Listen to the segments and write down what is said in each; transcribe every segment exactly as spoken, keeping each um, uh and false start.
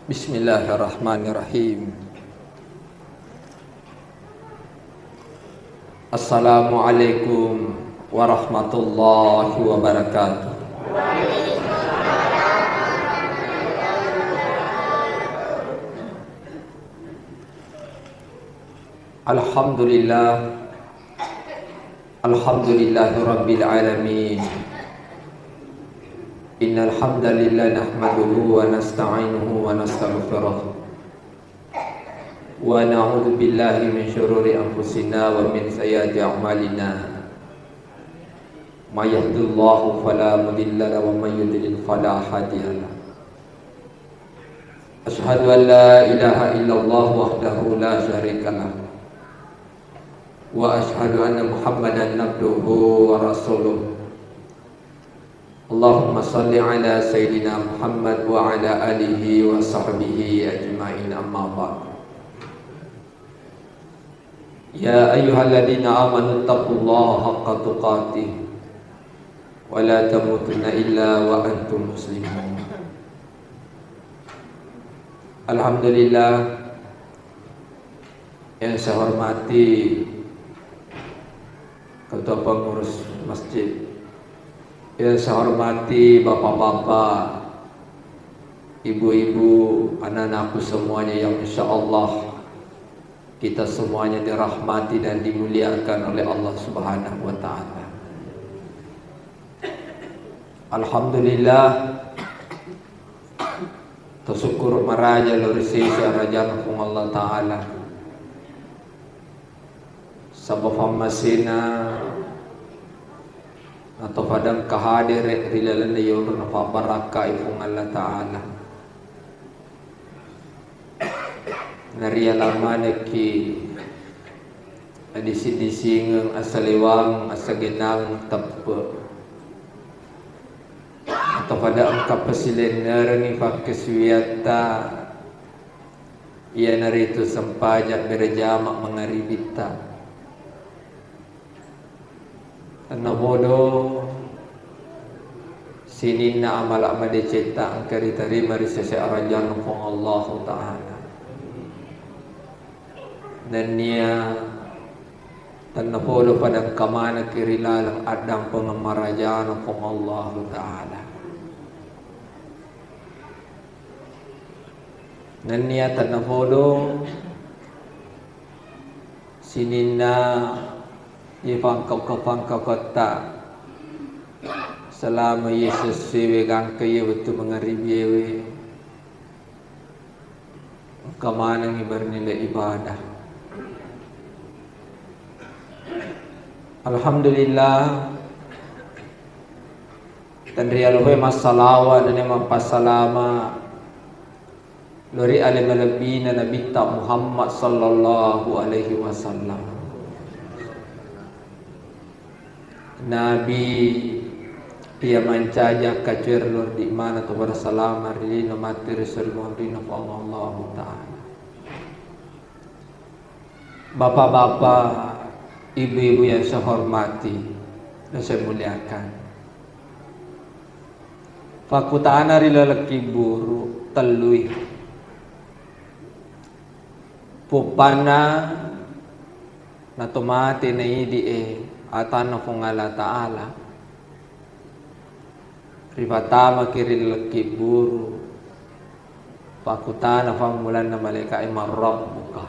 Bismillahirrahmanirrahim. Assalamualaikum warahmatullahi wabarakatuh. Alhamdulillah. Alhamdulillahi rabbil alamin. Innal hamdalillah nahmaduhu wa nasta'inuhu wa nastaghfiruh. Wa na'udzu billahi min syururi anfusina wa min sayyiati a'malina. May yahdihillahu fala mudilla lahu wa may yudlil fala hadiya lahu. Asyhadu an la ilaha illallah wahdahu la syarika lah. Wa asyhadu anna Muhammadan abduhu wa rasuluh. Allahumma salli ala Sayyidina Muhammad wa ala alihi wa sahbihi ajma'in, amma ba'd. Ya ayyuhalladzina amanu taqullaha haqqa tuqatih wa la tamutunna illa wa antum muslimun. Alhamdulillah, yang saya hormati Ketua Pengurus Masjid, yang saya hormati bapak-bapak, ibu-ibu, anak-anakku semuanya yang insya Allah kita semuanya dirahmati dan dimuliakan oleh Allah Subhanahu wa Ta'ala. Alhamdulillah, tasukkuru maraja lao ri sese arajana Puang Allah Ta'ala. Saba fammasena nato fadang kahadere ri lalenna yonro napabbarakkai Puang Allah Ta'ala. Nariala manekki adisi-disingeng, asalewang, asagennang teppe. Atau pada engka pasilennerengi fakkasiwiatta, iyanaritu sempajang berejama mangaribitta. Tennapodo sininna amala madecetta engka ritarima ri sese arajanna Puang Allahu Ta'ala. Nennia tennapodo pada engka manekki ri laleng addampengeng marajana Puang Allahu Ta'ala. Nennia tennapodo sininna iye pangkauka-pangkauketta selama iye sessewe gangka iye wettu mangaribiewe, engka manengngi bernilai ibadah. Alhamdulillah, tenrialuhe massalawa nennia mappassalama lao ri ale malebbina Nabitta Muhammad sallallahu alaihi wasallam. Nabi iya mancaji akkacoe ri lordi mana to pada salama ri lino matti ri sori monrino Puang Allahu Ta'ala. Bapak-bapak, ibu-ibu yang saya hormati dan saya muliakan. Fakkutana ri laleng kibburu tellui. Puppanna nato mate na idi'e atanna Puang Allah Ta'ala. Ripatamaki ri laleng kibburu. Fakkutana fammulanna malaika'e, "Man rabbuka?"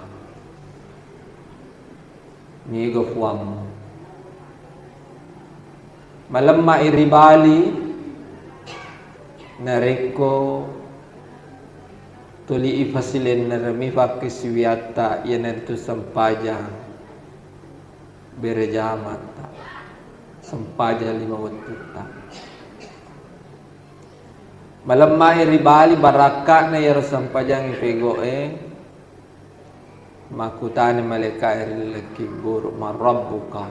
Niga Puammu? Malemma'i ri bali narekko tuli ifasilenneremi fakkasiwiatta iyanaritu sempajang berejamatta, sempajang lima wettutta. Malemma'i ri bali barakka'na iyaro sempajang ipego'e. Makkutani malaika'e ri laleng kibburu, "Man rabbuka?"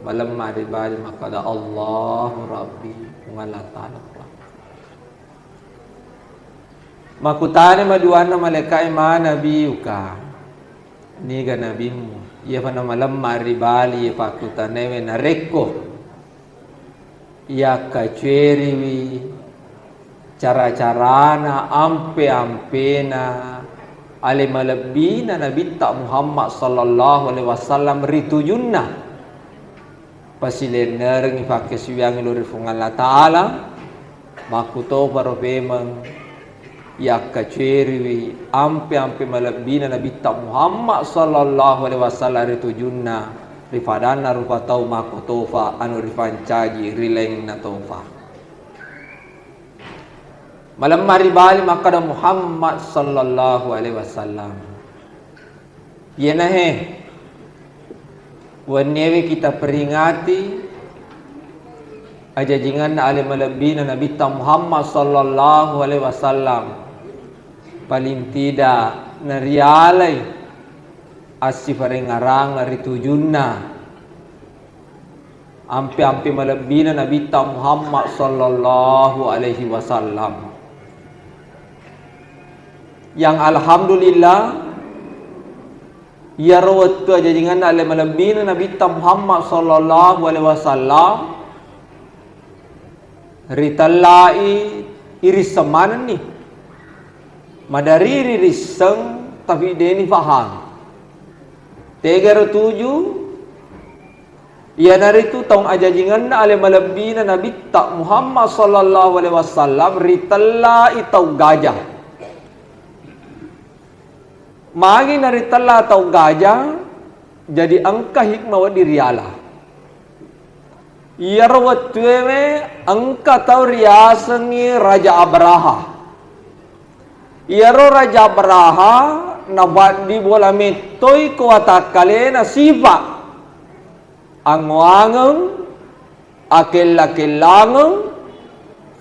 Malemma ri bali makkada, "Allahu Rabbi, Puang Allah Ta'ala Puang." Makkutani maduanna malaika'e, "Man nabiyuka?" Niga nabimmu? Iyapa namalemma ri bali iye pakkutanewe, narekko yakkacueriwi Cara-carana, ampe-ampena, ale malebbina Nabitta Muhammad sallallahu alaihi wasallam ri tujunna. Pasilennerengngi pakkasiwiyangnge lao ri Puang Allah Ta'ala, makkutoparo pemeng yakkacueriwi ampe-ampe malebbina Nabitta Muhammad sallallahu alaihi wasallam ri tujunna, ri padanna rupa tau makkutofa anu ripancaji ri lainna tofa. Malemma ri bali makkada Muhammad sallallahu alaihi wasallam. Iyanahe wenniewe kita peringati ajajingenna ale malebbina Nabitta Muhammad sallallahu alaihi wasallam. Paling tidak narialai assiparengngarang ri tujunna. Ampe-ampe malebbina Nabitta Muhammad sallallahu alaihi wasallam. Yang alhamdulillah, iyaro wettu ajajingenna ale malebbina Nabitta Muhammad sallallahu alaihi wasallam ritellai irisseng manenni. Maderri ririsseng, tapi deni faham. Tegaro tuju, iyanaritu taung ajajingenna ale malebbina Nabitta Muhammad sallallahu alaihi wasallam ritellai tau gaja. Magi naritella tau gaja, jadi engka hikmah wedding riala. Iyaro wettuewe engka tau riasengngi Raja Abraha. Iyaro Raja Abraha napaddi bola mettoi ko watakkalena sifa. Angoangeng, akella-kellangeng,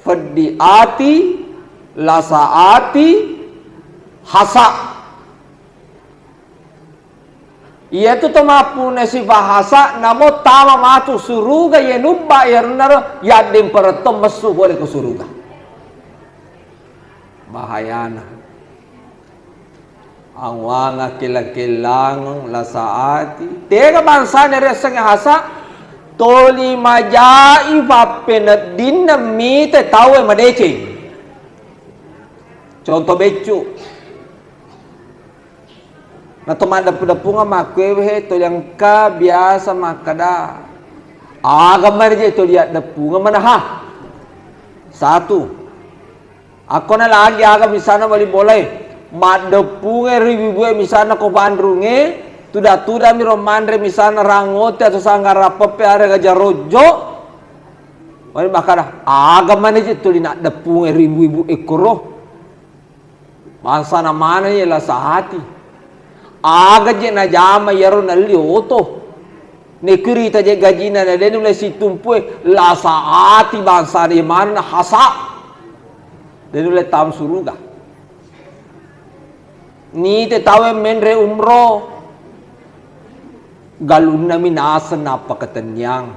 feddi ati, lasa ati, hasa. Iyatu to mappuna sifa hasa namo tama matu suruga, iye nubba iyarunnaro yaddempereng to messu pole ko suruga. Bahayana. Awanga kella-kellang, lasa ati. Tega bangsana riaseng hasa, toli majai pappeneddinna mite tauwe madeceng. Contoh beccu. Na to maddeppu-deppungeng makkuewe he, toli engka biasa makkeda, aga mari je toli addeppungeng manaha. Satu. Akkona lagi aga misalna bali bolae, maddeppungeng ri wibue misalna ko panrunge, tuda-tudami ro manre misalna rangote atau sanggara peppe are gaja rojjo, mani makkada, aga mani je tuli naddeppungeng ri ibu-ibu ekkoro. Bangsana maneng ye lasa ati. Aga je najama iyaro nelli oto. Nekurita je gajina na de nulle situmpue, lasa ati bangsana ye maneng hasa. De nulle tam suruga. Nite tawe menre umroh. Galunnami naseng nappa ketenniang.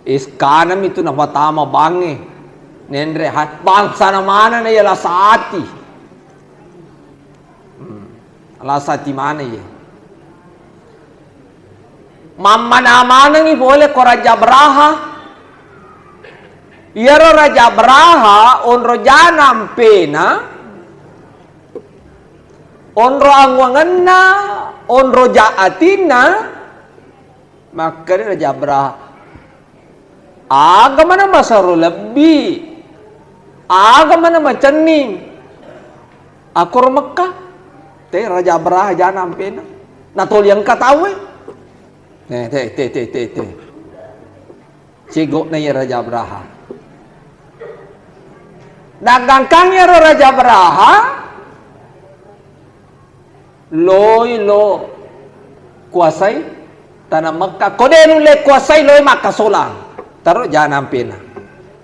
Iskanami tu nafatama bangnge. Nenre ha-, bangsana maneng na iya lasa ati. Hmm. Lasa ati maneng iya. Mammana manengi pole ko Raja Braha. Iyaro Raja Braha onro jana ampena, onro anguangenna, onro ja atinna, makkeda Raja Braha, aga mana masaro lebbi, aga mana macenning, akkoro Mekka, te Raja Braha jana ampena, natoli engka tauwe. Te, te, te, te, te, te. Cegokna iya Raja Abraha. Nagangkang iyaro Raja Abraha, loi lo kuasai tana Mekka. Ko de nulle kuasai, loi makkasolang. Taro jana ampena.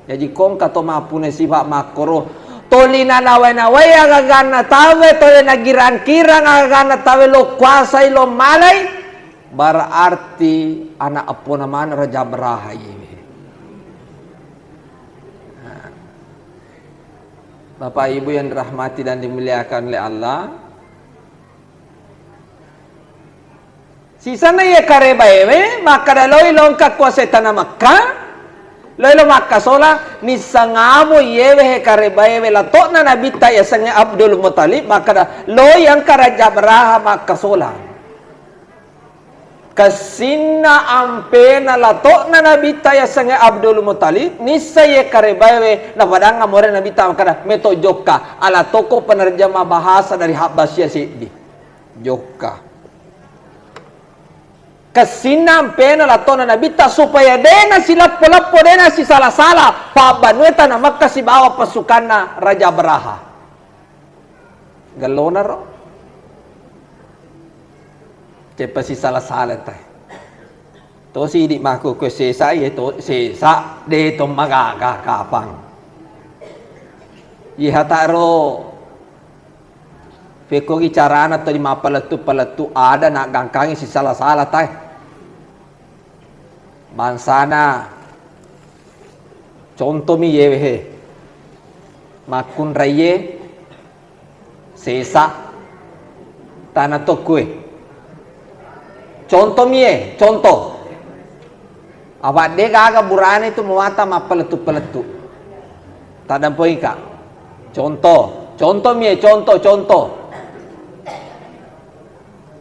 Jaji kongka to mappuna sifa makkoro. Toli nanawai-nawai agaganna tawe, toli nagirang-kirang agaganna tawe, lo kuasai, lo malai. Berarti anak eppona maneng Raja Abraha iyewe. Nah. Bapak Ibu yang dirahmati dan dimuliakan oleh Allah, sisanna iye karebaewe makkada loi longka kuasa tana Mekka, Loi lo makkasola, nissangamo iyewe he karebaewe lato'na Nabitta yasengnge Abdul Muttalib, makkeda, "Loi engka Raja Abraha makkasola." Kessinna ampena lato'na Nabitta yasengnge Abdul Muttalib, nissa iye karebaewe, napadangnga more Nabitta makkeda, "Meto jokka, ala toko penerjemah bahasa dari Habbasia seddi." Jokka. Kessinna ampena lato'na Nabitta supaya de' nasileppo-leppo, de' nasisala-sala pabbanue tana Mekka sibawa pasukanna Raja Abraha. Gellona ro. Ceppa sisala-sala tae. To sidi makkukue sesa, iye to sesa, de' to magaga kapang. Iye hata ro. Fekkogi carana toni mappalettu-palettu ada naggangkangi sisala-sala tae. Bangsana contomi yewe he. Makkunraiye sesa tana tokkue. Contomi ye, contoh. Apa de' gaga burane tu muata mappalettu-palettu. Taddampoika. Contoh, contomi ye, contoh, contoh.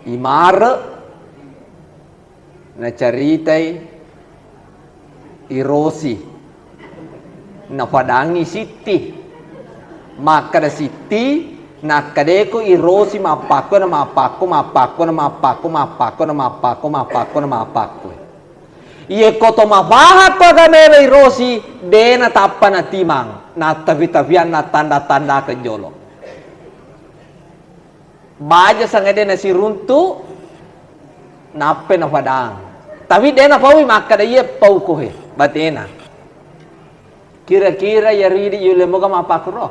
Imare nacaritai Irosi. Nafadangi Sitti. Makkeda Sitti, nakkedeko Irosi mappakko na mappakko, mappakko na mappakko, mappakko na mappakko, mappakko na mappakko. Iye ko to mafahang to agamera Irosi, de' natappa natimang, nattafi-tafiang, nattanda-tandakeng jolo. Baja sangade nasiruntu, nappai nafadang. Tapi de' napaui makkeda iye pauko he, batena. Kira-kira iyaro idi yulle moga mappakro.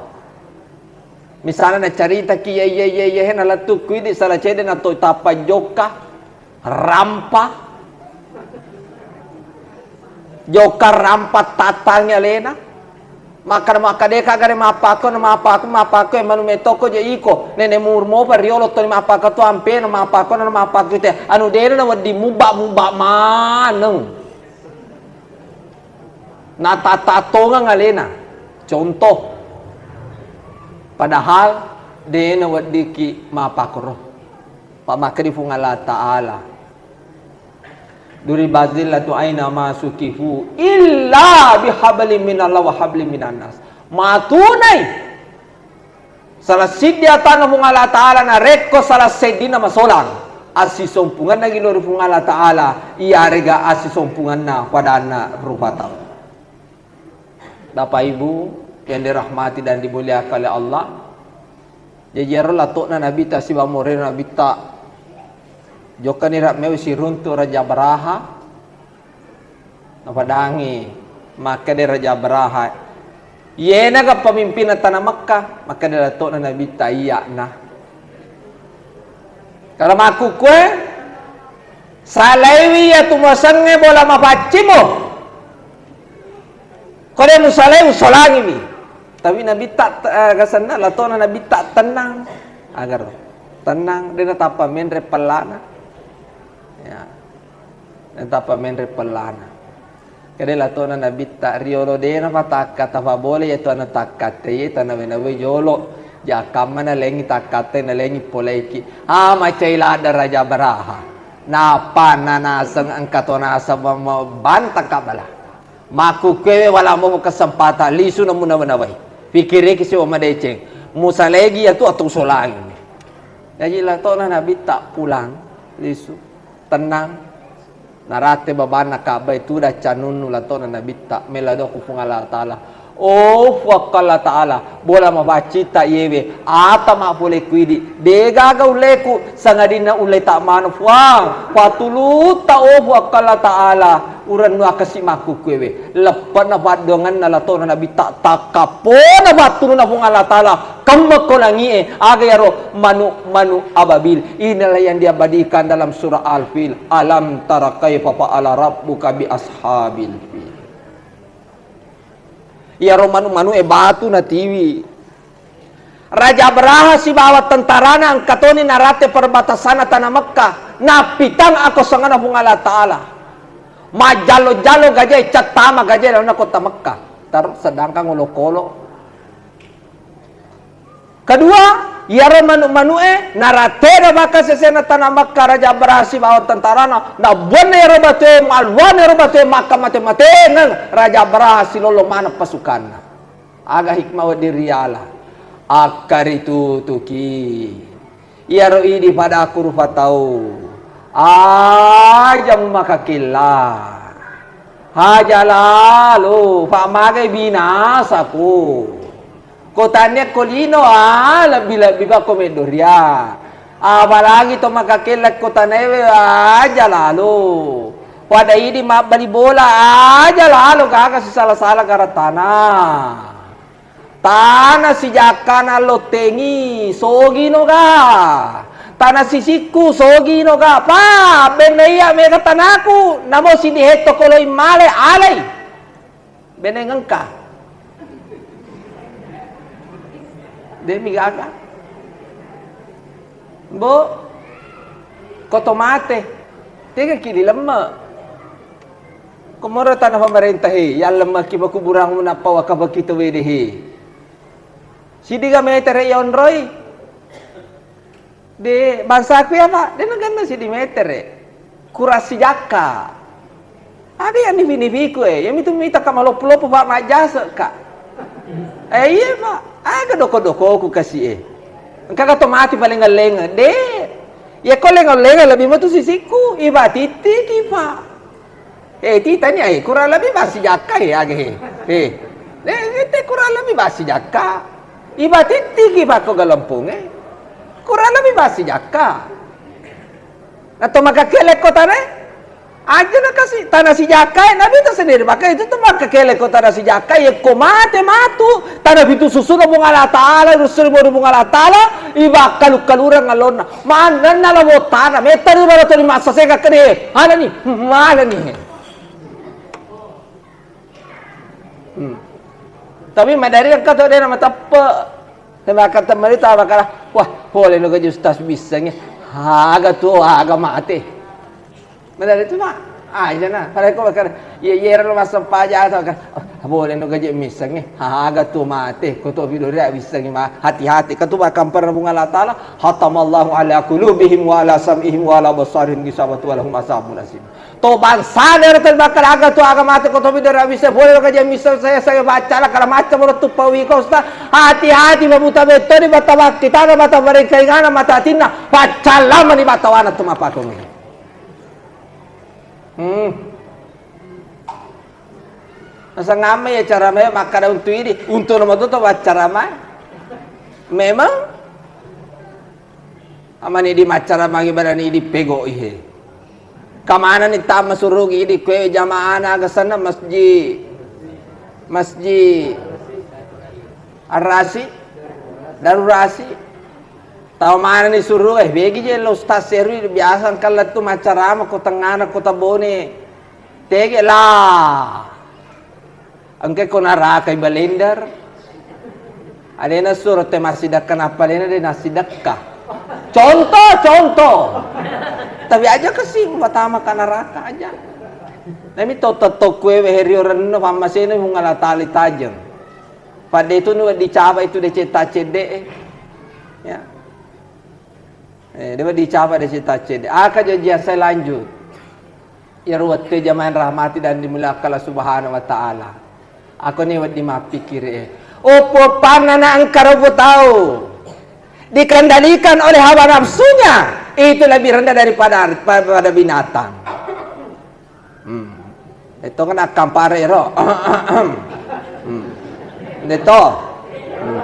Misalna nacaritaki, iya, iya, iya, iya, he nalettukku idi sala cede nato tappa jokka, rampa. Jokka rampa tattangi alena. Makkeda, makkeda, "Deka gare mappakko, na mappakko, mappakko, e manu metokko je iko. Nene murmo pa riolo toni mappakko tu ampe, na mappakko, na mappakko te. Anu dena na wedding mubba, mubba maneng." Natatatongeng alena. Contoh. Padahal dena weddikki mappakro. Pamakkedi Puang Allah Ta'ala. Duribat dzillatu aina ma sukifu illa bihablim minallah wa hablim minan nas. Matunai sala siddi atanna Puang Allah Ta'ala narekko sala seddinna masolang. Assisompungenna gilo ri Puang Allah Ta'ala, iyarega assisompungenna padanna rupa tau. Bapak Ibu yang dirahmati dan dimuliakan oleh Allah. Jaji iyaro lato'na Nabitta sibawa morena Nabitta. Jokkani ra mewi siruntu Raja Abraha. Napadangi makkeda Raja Abraha. Iyenaga pemimpinna tana Mekka, makkeda lato'na Nabitta, "Iya'na." Kala makkukkue, "Salaiwi iyatu muasengnge bola mapaccimmu. Ko de musalai, usolangiwi." Tapi Nabitta, eh, gasenna latona Nabitta, "Tenang." Agar tenang, de natappa menre pellana. Ya. De natappa menre pellana. Kede latona Nabitta, riolo de napatakka, tapabole iyatu ana takkatte, iye tanawe-nawe jolo, jakkamma nalengi takkatte, nalengi poleki. Ah, macai ladda Raja Abraha. Nappa nanaseng engka to naseng ma-, ma-, bantang kabbala. Makkukkuewe wala momo kesempatan lisu namu nawe-nawai. Pikiriki siwa madeceng. Musalegi iyatu atau solangi. Jaji latona Nabitta pulang lisu. Tenang. Naratte babanna Ka'bah itu, tudang cannunnu latona Nabitta, mela doa ku Puang Allah Ta'ala. Oh, Puang Allah Ta'ala, bola mapaccita iyewe, ata mapole ku idi, de gaga ulleku, sangadinna ulle ta manu Puang, patulutta, oh, Puang Allah Ta'ala, urennu akasi makkukkuewe, leppe'na paddoangenna latona Nabitta, takkappona battunna Puang Allah Ta'ala, Kemmekko langi'e, aga iyaro manu-manu ababil. Inilah yang diabadikan dalam surah Al-Fil. Alam tara kaifa fa'ala rabbuka bi ashabil fil. Iyaro manu-manu e batu natiwi. Raja Abraha sibawa tentarana engka toni naratte perbatasanna tana Mekka. Nappitang akosongana Puang Allah Ta'ala. Majjallo-jallo gajae, cattama gajae laonna kota Mekka. Tar-, sedangkan olokolo. Kedua, iyaro manu-, manu'e naratena baka sesena tana Mekka Raja Abraha sibawa tentarana, nabuanna iyaro batue, maluanna iyaro batue, maka mate-matengeng Raja Abraha silollo maneng pasukanna. Aga hikmah wedding riala? Akkaritutuki. Iyaro idi pada aku rupa tau. Aja makakella. Aja lalo, fa magai binasaku. Ko tannia ko lino, ah, lebbi-lebbi bako meddo ria. Apalagi to makakella ko tanaewe, aja lalo. Pada idi mabbali bola, aja lalo, gaga sisala-sala garatana. Tana sijakkana lottengi, sogino ga. Tana sisikku, sogino ga. Pa, benna iya mega tanaku, namo sidihetto koloi male, alai. Beneng engka. Demi gaga. Bo, koto mate. Tega ki dilemme. Komoro tana pemerintah he, yallemmaki bakuburangngu nappa wakabaki to wede he. Sidiga metere yonroi. De bangsaku ya, Pak, de naganna sidi metere. Kurang sijakka. Aga ya nifi-nifiku, eh, ya mitu mita ka maloppo-loppo, Pak, majjase ka. Eh, iya, Pak. Aga doko-dokoku kasi, eh. Engka ka to mati paling ngeleng, de. Ya ko leng-leng lebih metu sisikku, iba tittiki, Pak. Eh, titani, eh, kurang lebih basijakka, eh, aga, eh. Eh, eh, te kurang lebih basijakka. Iba tittiki pakko galempung, eh. Kurang lebih basijakka. Atau maka kelek kotane? Aja nakasi tanah sijakka, eh, nabi itu sendiri. Maka itu tuh maka kelek kota tanah sijakka, ya ko mate matu, tanah pintu susu Puang Allah Ta'ala, rusul Puang Allah Ta'ala, iba kalu-kalurang alonna. Manenna labo tanah, metta di baratoni massasega kede. Ana ni, mana ni? Hmm. Tapi madari engka to de na mateppe. Semakan temeri ta bakala, wah, pole no gaji ustaz bissengnge. Aga tu, aga mate. Madari tu, Mak. Aja na. Pada ko bakala, iya, iya, lo massempajang to, bakala, oh, pole no gaji missengnge. Aga tu mate. Ko to bidori bissengnge, ma, hati-hati. Katu bakampar Puang Allah Ta'ala, khatamallahu ala qulubihim wa ala sam'ihim wa ala absarihim ghisawatun wa lahum azabun azim. To bangsana ero tau makkeda aga tu aga mate ko topi dera bisa pole lo kaja misa saya saya baca lah kala macca moro tu pawi ko sta hati-hati mabuta bettoni bata bakkitana bata barengkaingana mata atinna paccallamani batawana tu mapakoni. Hmm. Nasang amma ya cara me makkada untu idi, untu nomor tu to baca ramai. Memang Amani idi maccara magi barani idi pegoi he. Kamanani tama surugi idi kue jamaana aga senna masjid, masjid Arasi, Darurasi. Tau manani suruga, eh, begi je lo Ustaz Serwi biasa engka lettu maccarama ko tengngana kota Bone. Tege lah. Engka ko narakai balender. Alena suro te massidekka nappa alena de nassidekka. Contoh, contoh. Tapi aja kasi watama ka naraka aja. Nami to tetto kue weherio renno pammasena Puang Allah Taala tajeng. Pada itu ni wedding caba itu de cetta cedde. Ya. Eh, de wedding caba de cetta cedde. Aka jajian saya lanjut. Iyaro wettu jamaah rahmati dan dimuliakan Allah Subhanahu wa Ta'ala. Aku ni wedding mappikiri, eh. Oppo-oppanna na engka robo tau dikendalikan oleh hawa nafsunya, itu lebih rendah daripada, pada binatang. Hmm. Itu kan akkampare ro. Hmm. Deto. Hmm.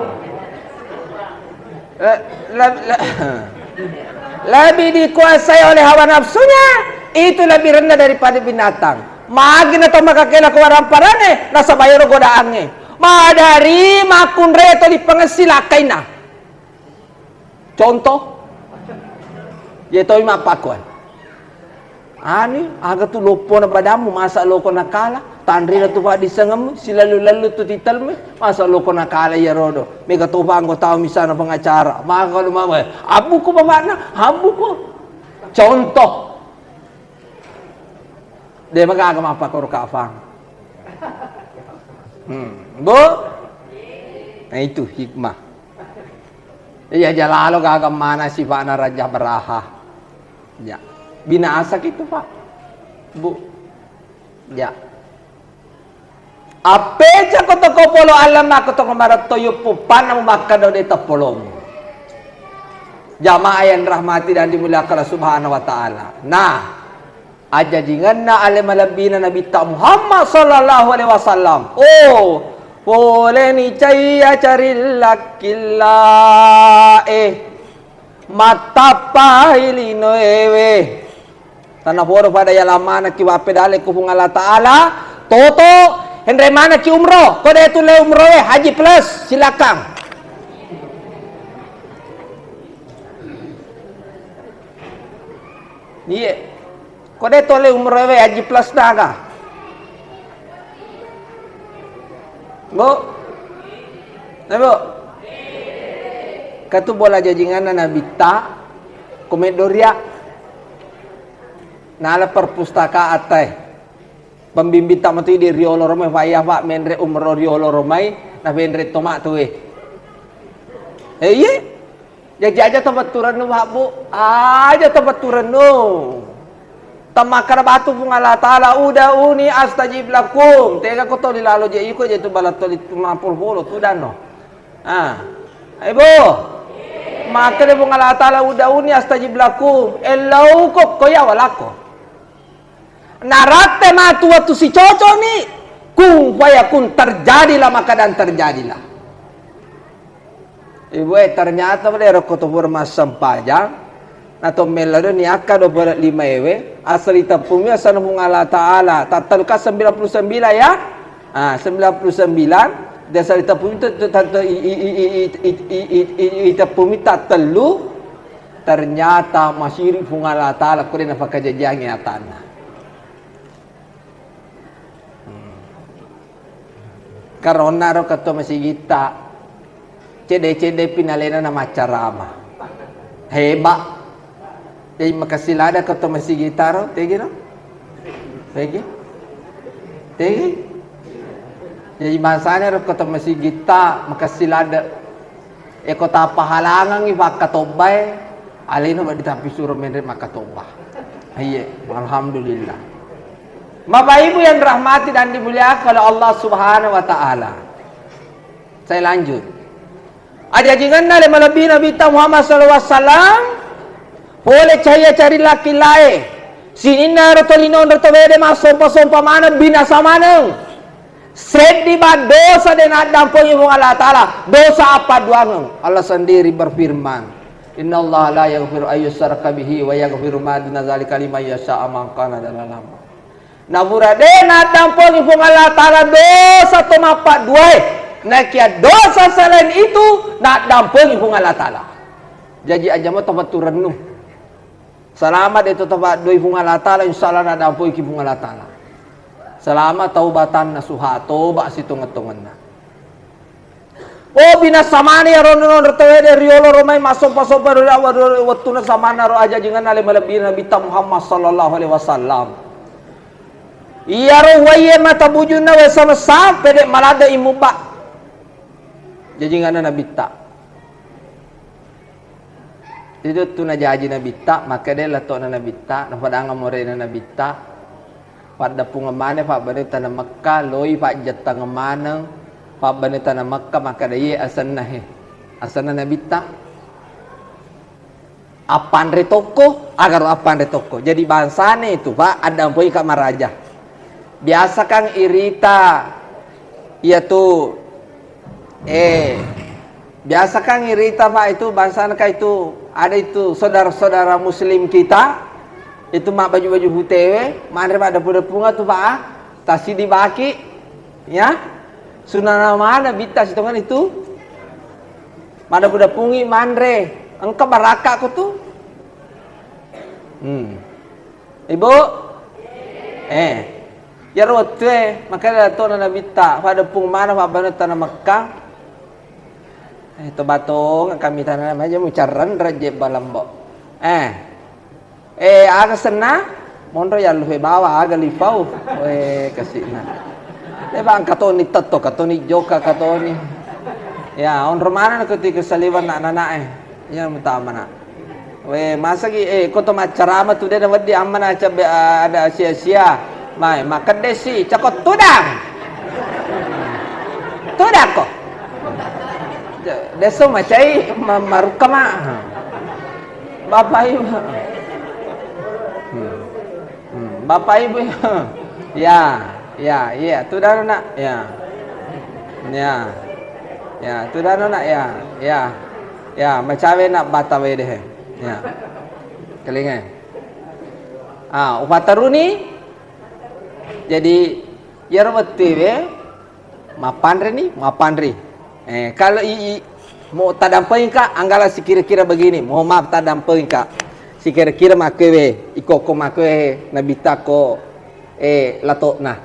Eh, le-, le-, lebih dikuasai oleh hawa nafsunya, itu lebih rendah daripada binatang. Magi na to makakela ko waramparane, nasaba ero godaangnge. Madari makkunrai to dipengessi lakkainna. Contoh, ye toi mappakkuan. Ani, aga tu loppona badammu, masa loko nakala, tanrina tu paddissengemmu, silallu-lallu tu titelmu, masa loko nakala iya rodo. Mega topa anggota misalna pengacara, maka lu mawe, abbuku bapakna, abbuku. Contoh. De' magaga mappakoro kafang. Hmm, Bu? Nah, itu hikmah. Iya, jalalo gaga mana sifa'na Raja Baraha. Ya. Binasa kitu, Pak. Bu. Ya. Appeca ko toko polo alamma ko toko maretto yuppu panna mu makkeda de' tepolong. Jamaah yang rahmati dan dimuliakan Allah Subhanahu wa Ta'ala. Nah, ajajingenna ale malebbina Nabitta Muhammad sallallahu alaihi wasallam. Oh, poleni caiya carillakkillae. Mattappai linoewe. Tanaporo pada yala manekki wappedale ku Puang Allah Ta'ala, toto, henre manekki umroh, ko de' tulle umroh we, haji plus, silakan. Iye. Ko de' tulle umroh we, haji plus naga. Bu? Eh, Bu? Katu bola jajinganna Nabitta, ko meddoria. Nala perpustakaan tae. Pembimbitta matu idi riolo romai, fa iya, fa menre umroh riolo romai, na penre toma tuwe. Eh, iye? Jaji aja tobetturennu, Pak, Bu. Aja tobetturennu. Temmakkada batu Puang Allah Ta'ala, "Uda'uni astajib lakum." Tega ko toli lalo je iko je tu balat toli mampul polo tu danno. Ah. Ayo, Bu. Makkada Puang Allah Ta'ala, "Uda'uni astajib lakum." Ellau ko, ko ya walako. Naratte matu wettu sicoconi, kun fayakun, terjadilah maka dan terjadilah. Ibu, eh, ternyata pada ero koto pura massempajang, na to mella do ni akka do pada lima ewe, asal iteppumi asal Puang Allah Ta'ala, tattalu ka sembilan puluh sembilan ya, ah, sembilan puluh sembilan, dan asal iteppumi tu, tu, tu, tu, i, i, i, i, i, i, i, i, iteppumi tattellu, Ternyata masiri Puang Allah Ta'ala, kode nafakajajiangi atanna. Hmm. Karonna ro ketua masigitta, cedde-cedde pinalena na maccarama. Heba. Jadi makasih lada ketua masigitta ro, tegi ro? Tegi? Tegi? Jadi bangsana ro ketua masigitta, makasih lada. E, ko tappahalangengngi fakkatobbae, alena wedding tappisuro menre makkatobba. Iye, alhamdulillah. Bapak Ibu yang dirahmati dan dimuliakan oleh Allah Subhanahu wa Ta'ala. Saya lanjut. Ajajingenna le malebbi Nabitta Muhammad sallallahu alaihi wasallam, pole cahaya cari laki lae. Sininna ro tolino ro tawede massompa-sompa maneng, binasa maneng. Seddi bang dosa de naddampengi Puang Allah Ta'ala, dosa appaduangeng. Allah sendiri berfirman, "Innallaha la yaghfiru an yusyraka bihi wa yaghfiru ma duna dzalika liman yasha, man kana dalalam." Napura de naddampengi Puang Allah Ta'ala dosa to mappadduae, nakia dosa selain itu naddampengi Puang Allah Ta'ala. Jaji aja mo tapattu rennu. Salama de to tapaddoi Puang Allah Ta'ala, insya Allah naddampoiki Puang Allah Ta'ala. Salama taubatan nasuha, toba sitongeng-tongenna. Oh, binasa mani iyaro nonro tawede riolo romai massompa-sompa ri wettunna samanna ro ajajingenna le malebbi Nabitta Muhammad sallallahu alaihi wasallam. Iyaro wae mata bujunna wae sama sampe de maladde imubba. Jajingenna Nabitta. Itu tu najaji Nabitta, makkeda letto'na Nabitta, napadangeng morena Nabitta. Paddeppungeng mane fabbanne tana Mekka, loi fajjettangeng maneng fabbanne tana Mekka, makkeda, "Iye asenna he, asenna Nabitta." Appanre tokko, agaro appanre tokko. Jadi bangsane itu, Pak, addampoi ka maraja. Biasa kan irita iyatu Eh, biasa kan irita, Pak, itu bangsana kan itu ada itu saudara-saudara muslim kita itu mak baju-baju putewe, manre mak dapu-dapunga tu, Pak, ah. Tasi dibaki, ya. Sunana mana bita sitongan itu. Mak dapu-dapungi manre. Engka barakka ko tu. Hmm. Ibu? Eh. Iyaro wettue, makkeda letto'na Nabitta, faddeppung maneng fabbanne tana Mekka. Eh, tobatong kami tana maja mucarren rejje balembo. Eh. Eh, aga senna? Monro yalluhe bawa aga lipau. We, kasi'na. Le bang katoni tetto, katoni joka, katoni. Ya, onro mana ko tiko saliwan anak-anak e. Ya, mutamana. We, masagi, eh, ko to maccarama tu de' nawedding ammana cabbe, ah, ada sia-sia. Mai, makedde si, cako tudang. Tudang ko. Deso macai ma-, marukka ma. Bapak Ibu. Hmm. Hmm. Bapak Ibu. Ya, ya, iya, tudang nak. Ya. Ya. Ya, tudang nak ya. Ya. Ya, macawe nak batawe deh. Ya. Kelingai. Ah, upataruni. Jadi, iyaro wettuewe mappanreni, mappanri. Eh, kalau i, i, mau tadampengka, anggala sikira-kira begini, mohon maaf, tadampengka. Sikira-kira makkewe, ikoko makkewe, nabitta ko, eh, latokna.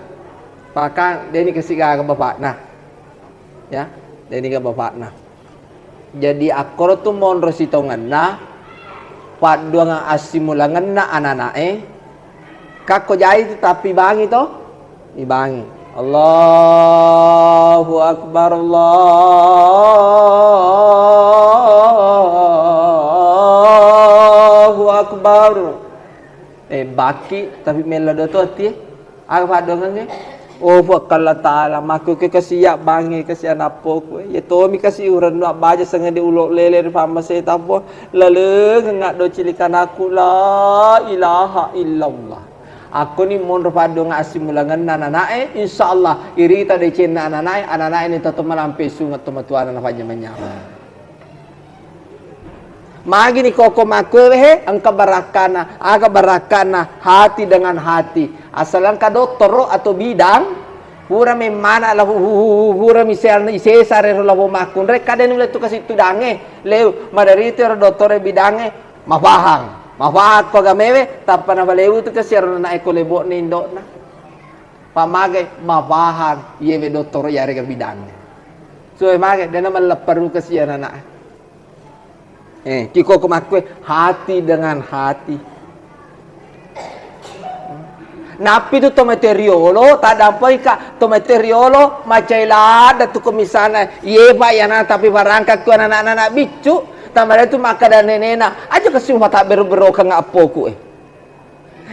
Maka, deni kasigaga bapakna. Ya, deni ga bapakna. Jadi, akkoro tu monro sitongenna, padduangan assimulangenna anana'e, kakko jai tu tappibangi to? Ibangi. Allahu Akbar, Allahu Akbar. Eh, baki, tapi mella doto ati, eh. Aga paddoangengnge? Oh, Puang Allah Ta'ala, makkuke kasi iyabbangnge, kasi anappoku, eh. Iya tomi kasi urennu abbaja sangadi ulo lele ri pammaseta, Puang. Lalengeng addo cilikanakku, la ilaha illallah. Akkoni monro paddoangang assimulangenna anana'e, insya Allah, irita decenna anana'e, anana'e ni tato malampe sungeng tomatuana napanjamanyamang. Magini koko makkuewe he, engka barakkana, aga barakkana hati dengan hati. Asal engka dottoro atau bidang, pura memmana la hu-, hu-, hu-, hu-, pura misalna isesare ro labo makkunrai, kadani ulettu kasi tudange, leu, maderita ro dottoro bidange, mafahang. Mafahang ko agamewe, tappa nafalewu tu kasi ro nanae ko lebo'na indo'na. Pamagai, mafahang, iyewe dottoro yarega bidange. Suwe mage, dena mallepperu kasi anana. Eh, kiko ko makkue, hati dengan hati. Nappi tu to mate riolo, taddampengka to mate riolo, macai ladda tu ko misalna, iye Pak, iyana tapi barangka ku anak-anak biccu, tamada tu makkada nenena, aja kasi mata bero-berokeng appoku, eh.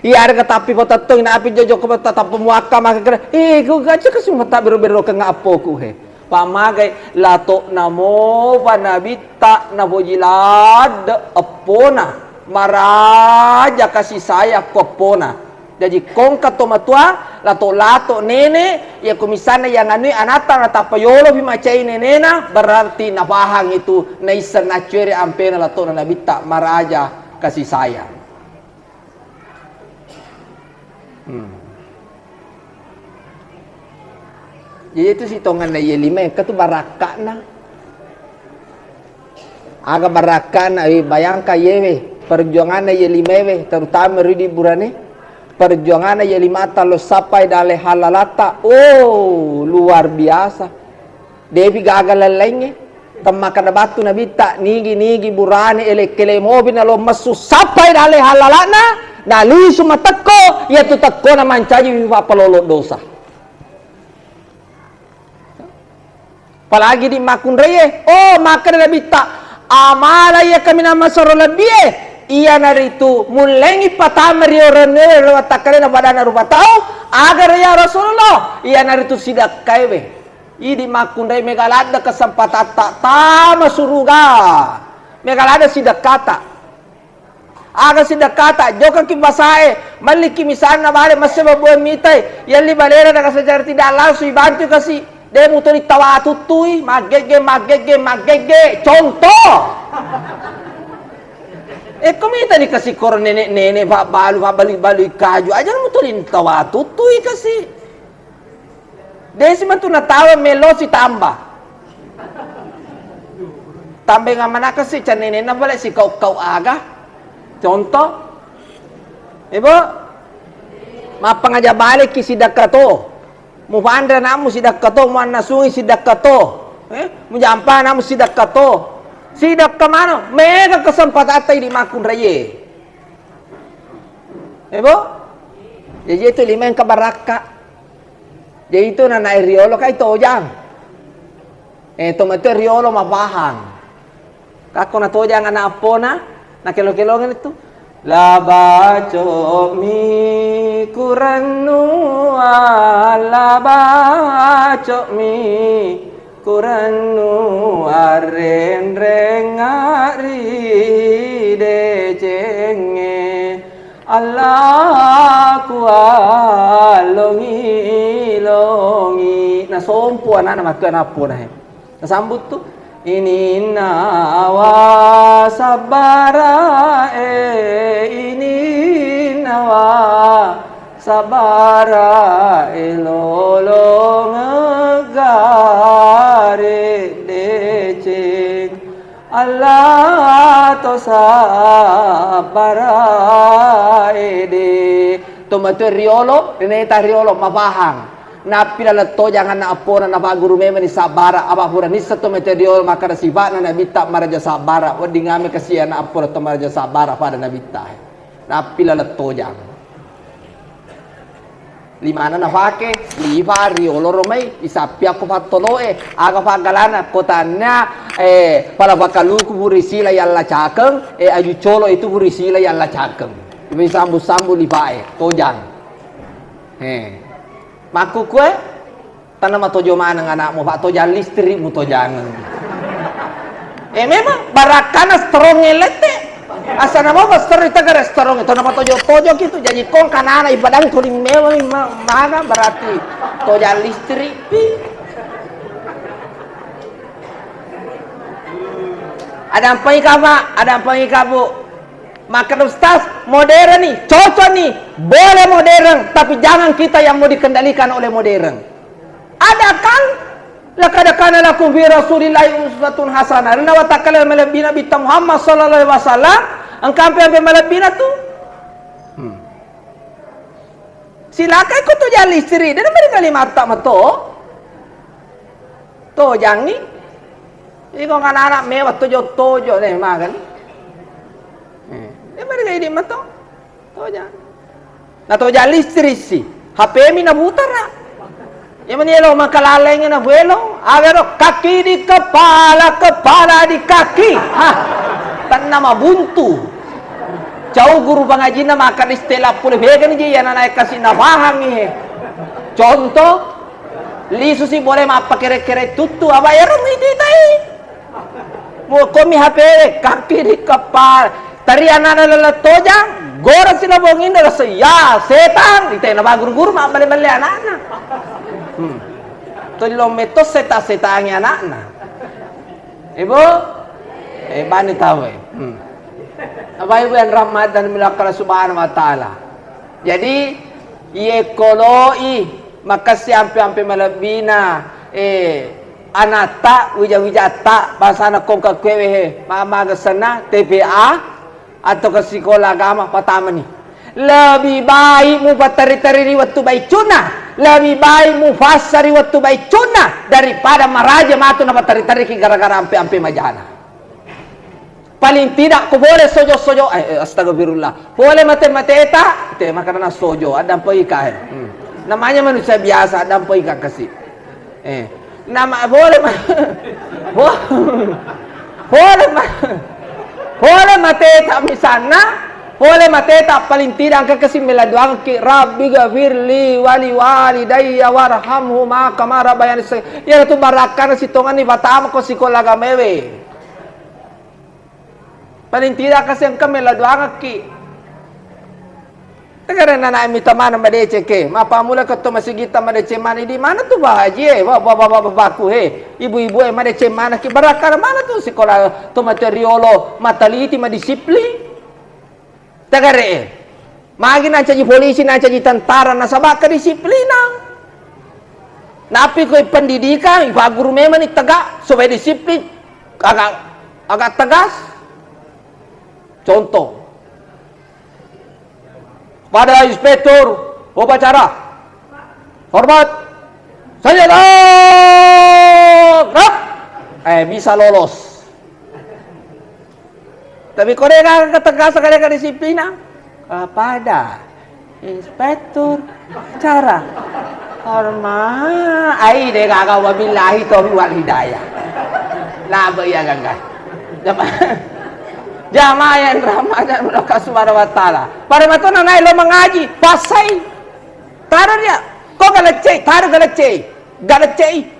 Iyarega tappi patettong, napi jojo ko tatappa muakka maka kere, eh, ko aja kasi mata bero-berokeng appoku, he. Pamagai, lato'na mopa nabitta napoji ladde eppona, maraja kasi sayang ko eppona. Jaji kongka to matua, lato-lato nene, iya ko misalna yang anui anatta natappa yolo pi macai nenena, berarti napahang itu, naisseng naccuere ampena lato'na nabitta maraja kasi sayang. Hmm. Jadi itu sitonganna iye lima engka tu barakka'na. Aga barakka'na, eh, bayangkan iyewe, perjuanganna iye limewe, terutama ri di burane, perjuanganna iye limata lo sappai dalle halalatta, oh, luar biasa. Depi gaga laing-laingnge. Temmakkeda battu Nabitta, nigi-nigi burane ele-kele mopi nalo messu sappai dalle hallala'na, nalisu matekko, iyatu tekkona mancaji wi pappalolo dosa. Apalagi di makkunraie, oh, makkeda Nabitta, amala iya kaminang masero lebbie, iyanaritu mullengi patama ri orengnge ri wattakkalena padana rupa tau, agaro ya Rasulullah, iyanaritu sidakkaewe. Idi makkunrai mega ladde kesempatatta tama suruga. Mega ladde sidekkata. Aga sidekkata, jokaki basae, melliki misalna bale masse babue mitai, yelli balena daga secara tidak langsung ibantu kasi, de mutoni tawa tuttui, maggegge, maggegge, maggegge, contoh. Eko mitani kasi koro nenek-nenek, pak balu, pak balu-balu kaju, aja mutoni tawa tuttui kasi. Desi matu natawa melosi tamba. Tambenga manaka si cenenena pale si kau-kau aga. Contoh. Ibu, mappangaja baleki sidakka to. Mupanre anakmu sidakka to, muannasungi sidakka to. Eh, mujampa anakmu sidakka to. Sidakka mano, mega kesempatatta idi makkunraie. Ebo, Jaji itu lima engka barakka. Jaji itu nana riolo kai tojang. Eh, to matu riolo mapahang. Kakko natojang ana appona, nakelo-kelongeng tu. La baco'mi kurennua, la baco'mi kurennu arrenrengnga ri decengnge. Allah kuallongi-longi. Nasompu anana matu ana appona he. Nasambuttu, "Ininnawa sabbarae, ininnawa sabbarae, lolongeng gare deceng. Allah to sabbarae de." To matu riolo, rineta riolo mapahang. Nappi laleng tojang ana appona napagguru memeni sabbara, apa pura nisseng to matu riolo makkeda sifa'na nabitta maraja sabbara, wedding ame kasi ana appona to maraja sabbara pada nabitta. Nappi laleng tojang. Limana nafake, lifa riolo romai, isappi akko fattoloe, aga faggalana, kotanna, eh, pala fakaluku furi sila yallacakeng, eh, aju colo itu furi sila yallacakeng. Isambu-sambu lifae, tojang. He. Makkukue, tanna matojo maneng anakmu, Pak, tojang listrik mutojangeng. Eh, memang barakkana strong lette. Asana mau strong itu gara strong itu nama tojo-tojo gitu. Jadi kong kanana ipadang tuling mewah ma-, mana berarti tojang listrik pi. Ada apa ika, Pak? Ada apa ika, Bu? Maka Ustaz, modern nih, cocok nih, boleh modern, tapi jangan kita yang mau dikendalikan oleh modern. Ada kan? Laqad kana lakum fi Rasulillahi uswatun hasanah. Rinna watakkalena malebbi Nabitta Muhammad sallallahu alaihi wasallam, engka ampe-ampe malebbina tu. Hmm. Silakai ko tojang listrik, de' namari kalimatta mato. Tojangngi. Iko anak-anak mewah tojo-tojo deh makan. Eh, de' namari kalimatta mato. Tojang. Na tojang listrik si. H P mi na butara. Iya mani elo makalaleng na buelo. Aga ro kaki di kepala, kepala di kaki. Hah. Tanna mabuntu. Cau guru pangajinna maka di stella pule begani je yana naik kasi na pahang he. Contoh, lisu si boleh mappakere-kere tuttu, apa ero mititai. Mu komi H P kaki di kepala. Tari anana lele tojang, gora si labonginna rasa ya setan, itena baguru-guru mabbale-bale anakna. Hmm. Tolong meto seta-setangi anakna. Ibu? Eh, bani tahu, eh. Hmm. Bapak Ibu yang rahmatan Allah Subhanahu wa Ta'ala. Jadi, iye koloi makassi ampe-ampe malebbina, eh, anatta, wija-wijatta, basana kongka kuewe he, ma-, magesena T P A, atau ke sikola agama, patamani. Lebih baik mupattari-tari ri wettu baicunna, lebih baik mufassa ri wettu baicunna, daripada maraja matu napattari-tariki gara-gara ampe-ampe majana. Paling tidak ko boleh sojo-sojo, eh, eh, astagfirullah. Boleh mate-mateta, te makanana sojo, addampengika, eh. Hmm. Namanya manusia biasa, addampengika kasi. Eh, nama boleh ma-, bo-, boleh ma-, boleh mateta misalna, boleh mateta paling tidak engka kasi mela doangki, "Rabbi ghafirli wali walidayya warhamhuma kama rabbayani shaghira." Iya tu barakkana sitonganni patama ko sikola agamaewe. Paling tidak kasi engka mela doangekki. Tegareng nana mita maneng madeceng ke, mappammula ke to masigitta madeceng maneng, idi mana tu Pak Haji e, ba-, ba-, ba-, ba-, baku he, ibu-ibu e madeceng maneng ki, barakkana mana tu sikola to matu riolo, mataliti, madisiplin. Tegareng e. Magi nancaji polisi, nancaji tentara, nasaba kedisiplinan. Napi ko pendidikan, ipagguru memang ni tegak, supaya disiplin, agak, agak tegas. Contoh, pada inspektur upacara, hormat, senjata, gerak, eh, bisa lolos. Tapi ko de' gaga ketegasan, de' gaga disiplina, ah, pada. Inspektur, cara. Horma, ai de gaga, wabillahi taufiq wal hidayah. Laba iya gaga. Jama-, jamaah yang rahmatan Allah subhanahu wa ta'ala. Pada matona naik lo mengaji, pasai. Taro dia. Ko galecce, taro galecce. Galecce.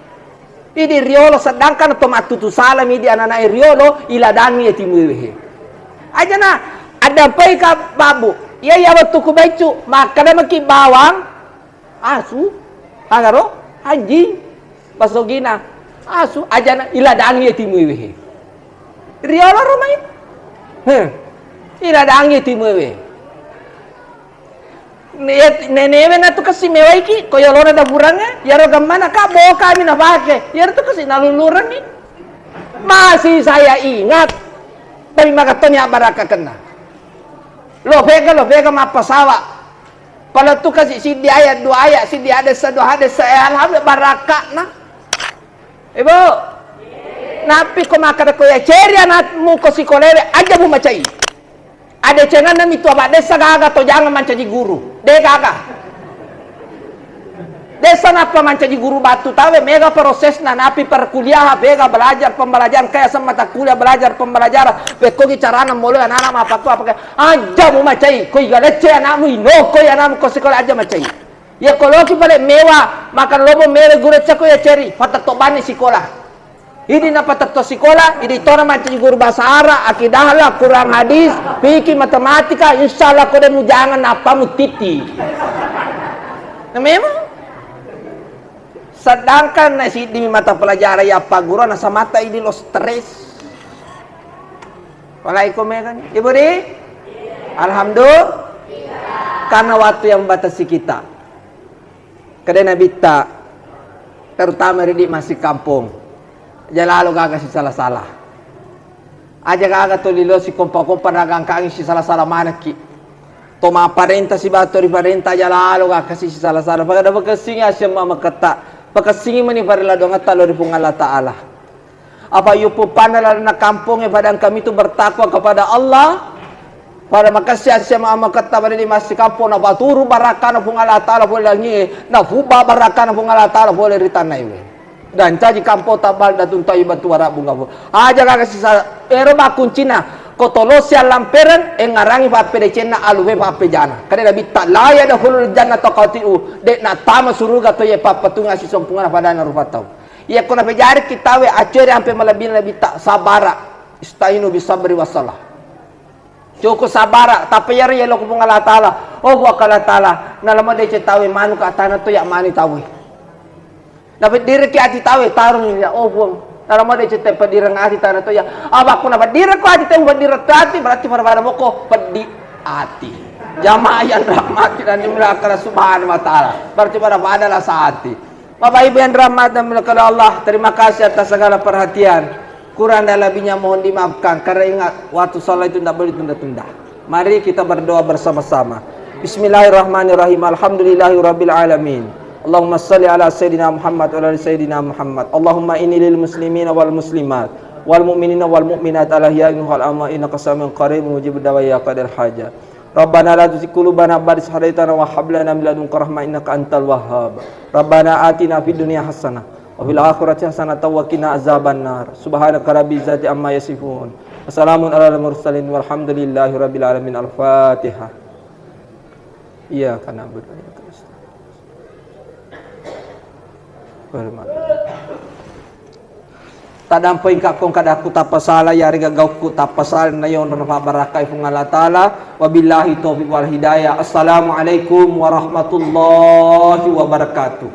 Idi riolo, sedangkan to mattutu salami di anana'e riolo, iladangi e timuewe he. Ajana, addampengka babbu. Iya, iya wettu ku beccu, makkeda maki bawang, asu, agaro, anjing, basogina, asu, ajana iladangi e timuewe he. Riolo romai. He. Iladangi e timuewe. Ne-, nenewe natu kessi mewaiki, ko yolona dafurangnge, yaro gammana ka bokami napake, yaro tu kessi nalulurengngi. Masih saya ingat, tapi makattoni abbarakkakenna. Lo vega, lo vega mappasawa. Pala tu kasi siddi ayat, dua ayat, siddi hadessa, dua hadessa, eh, alhamdulillah, barakka'na. Ibu, nappi ko makkeda ko yaceri anakmu ko sikolaewe, aja mumacai. Adecenganna mitu abak dessa gaga to jangan mancaji guru. De gaga. Dessa nappa mancaji guru batu tawe, mega prosesna, napi perkuliahan, mega belajar pembelajaran, kayak semata kuliah belajar pembelajaran. Pekkogi carana molo anak-anak mapakku apa kayak, aja mumacai, ko igalecce anakmu, inokoi anakmu ko sekolah, aja macai. Iya ko loki pale mewa, makan lobo mewa guru cako yaceri, patetto bani sikola. Idi napatetto sikola, idi tona mancaji guru bahasa Arab, akidah lah, Quran hadis, fikih, matematika, insya Allah ko de mujangan nappa mutiti. Nah, memang. Sedangkan na siddi mata pelajaran ya Pak Guru, na samata idi lo stres. Walaikum ya kan? Ibu di? Alhamdulillah. Karena waktu yang membatasi kita. Kedai Nabitta, terutama di masih kampung. Jalalo gaga si salah-salah. Aja gaga to lilo si kompa-kompa dagang kangi si salah-salah manekki. To mapparenta sibawa to riparenta aja lalo gaga si salah-salah. Pada pakessingi asyam maketta. Pakessingi meni farilla dongetta lo ri Puang Allah Ta'ala. Apa yupuppanna lalenna kampongnge pada engkami tu bertakwa kepada Allah. Pada makessi asyam maketta pada di massi kampong na paturu barakkana Puang Allah Ta'ala pole langie. Na fuba barakkana Puang Allah Ta'ala pole ri tanaiwe. Dan caji kampo tabal datung tawi batu wara bunga fu. Aja gaga sisa ero makkuncina. Ko tolosi allampereng, engngarangi pappedecenna aluwe pappejana. Kade Nabitta, la yadkhulul jannata qati'u, de nattama suruga to ye pappatunga sisompungana padana rupa tau. Iya ko napejari kitawe aceri ampe malebbina Nabitta, sabara. Istainu bisabri wassalah. Cukup sabara, tapi yaro yelo ku Puang Allah Ta'ala. Oh Puang Allah Ta'ala, nalamo deceng tawe manuka tana to ya mani tawe. Napeddireki ati tawe, tarung ya, oh Puang. Nalamo deceng tepeddireng ati tana to ya. Abakku napeddireko ati tawe, peddireng ati, berarti pada-pada moko peddi ati. Jamaah yang rahmati dan dimuliakan Allah Subhanahu wa Ta'ala. Berarti pada-pada lah sehati. Bapak Ibu yang dirahmati dan dimuliakan Allah, terima kasih atas segala perhatian. Kurang dan lebihnya mohon dimaafkan, karena ingat, waktu sholat itu tidak boleh tunda-tunda. Mari kita berdoa bersama-sama. Bismillahirrahmanirrahim. Alhamdulillahirabbil alamin. Allahumma salli ala sayyidina Muhammad wa ala ali sayyidina Muhammad. Allahumma inni lil muslimina wal muslimat wal mu'minina wal mu'minat al ahya'i minhum wal amwat innaka samiun qarib mujibud da'wat ya qadil hajat. Rabbana la tuzigh qulubana ba'da idh hadaytana wa hab lana min ladunka rahmah innaka antal wahhab. Rabbana atina fid dunya hasanah wa fil akhirati hasanatan wa qina azabannar. Subhanaka rabbil izzati amma yasifun. Wa salamun alal mursalin walhamdulillahi rabbil alamin. Al-Fatihah. Iyyaka na'budu wa iyyaka nasta'in. Taddampengka kong kadakku tappa sala, yarega gaukku tappa sala, na yonro na pabbarakkai Puang Allah Ta'ala. Wabillahi taufiq wal hidayah. Assalamualaikum warahmatullahi wabarakatuh.